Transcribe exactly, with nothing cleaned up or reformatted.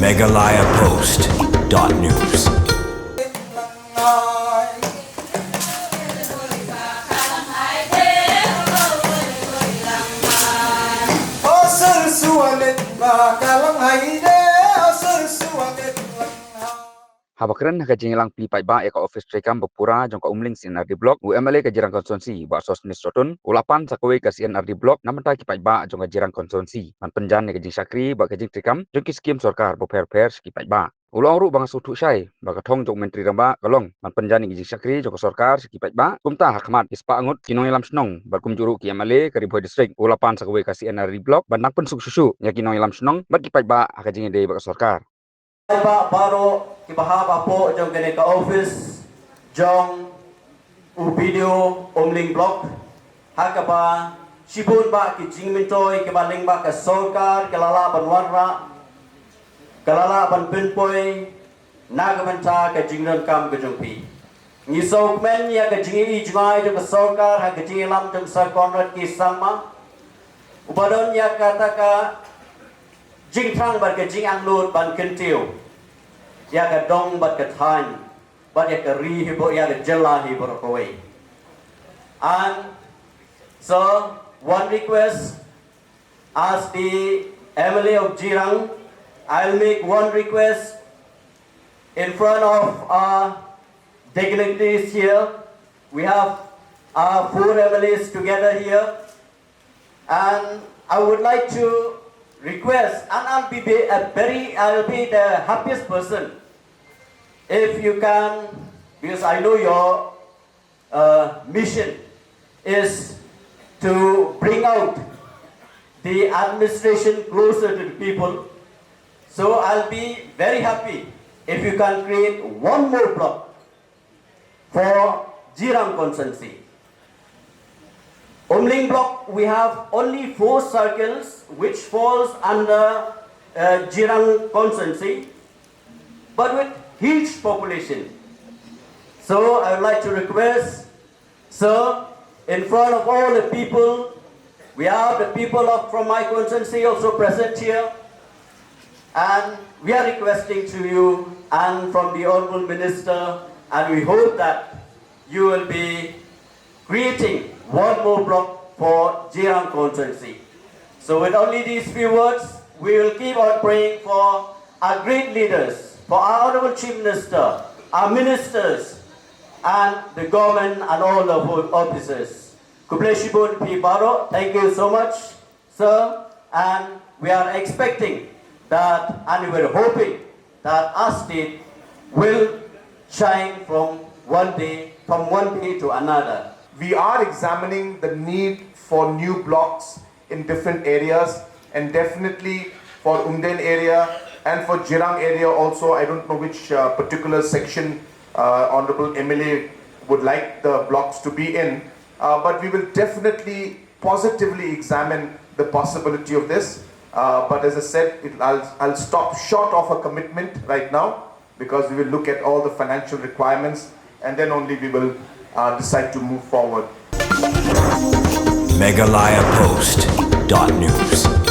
Meghalaya Post dot news. Haba kren ha ka jingïalang plie paidbah ïa ka office treikam ba pura jong ka Umling C and RD Block, u MLA ka Jirang Constituency, Bah Sosthenes Sohtun, u la pan sa kawei ka C and RD Block na ka bynta ki paidbah jong ka Jirang Constituency ban pynjan ïa ka jingshakri bad ka jingtreikam jong ki skim sorkar bapher bapher sha ki paidbah. U la ong ruh ba nga sngewthuh shai ba ka thong jong u Myntri Rangbah ka long ban pynjan ïa ka jingshakri jong ka sorkar sha ki paidbah, kumta ha khmat ki spah ngut ki nongïalam shnong bad kumjuh ruh ki MLA ka Ri Bhoi District, u la pan sa kawei ka C and RD Block ban dang pynsuk shuh shuh ïa ki nongïalam shnong bad ki paidbah ha ka jingïadei bad ka sorkar. Paidbah baroh kiba hap hapoh jong kane ka office jong u BDO Umling Block, ha kaba shibun bah ki jingmyntoi kiba lyngba ka sorkar ka la lah ban wanrah, ka la lah ban pynpoi na ka bynta ka jingdonkam ka jong phi. Ngi sngewkmen ïa ka jingïohi jngai jong ka sorkar ha ka jingïalam jong Sir Conrad K Sangma, uba don ïa kata ka jingthrang bad ka jingangnud ban kyntiew ïa ka dong bad ka thaiñ bad ïa ka ri hi baroh, ïa ka jylla hi baroh kawei. And so, one request, as the MLA of Jirang, I'll make one request in front of our dignitaries here. We have our four MLAs together here. And I would like to request, and I'll be ve- a very, I'll be the happiest person if you can, because I know your uh, mission is to bring out the administration closer to the people. So I'll be very happy if you can create one more block for Jirang constituency. Umling block, we have only four circles which falls under uh, Jirang constituency, but with huge population. So I would like to request, sir, in front of all the people, we have the people of, from my constituency also present here, and we are requesting to you and from the Honorable Minister, and we hope that you will be creating one more block for Jirang constituency. So with only these few words, we will keep on praying for our great leaders, for our Honorable Chief Minister, our ministers, and the government and all the whole officers. Khublei shibun phi baroh, thank you so much, sir, and we are expecting that, and we're hoping that our state will shine from one day, from one day to another. We are examining the need for new blocks in different areas, and definitely for Umden area and for Jirang area also. I don't know which uh, particular section uh, Honorable MLA would like the blocks to be in, uh, but we will definitely positively examine the possibility of this. Uh, but as I said, it, I'll, I'll stop short of a commitment right now because we will look at all the financial requirements and then only we will uh, decide to move forward. Meghalaya Post dot news.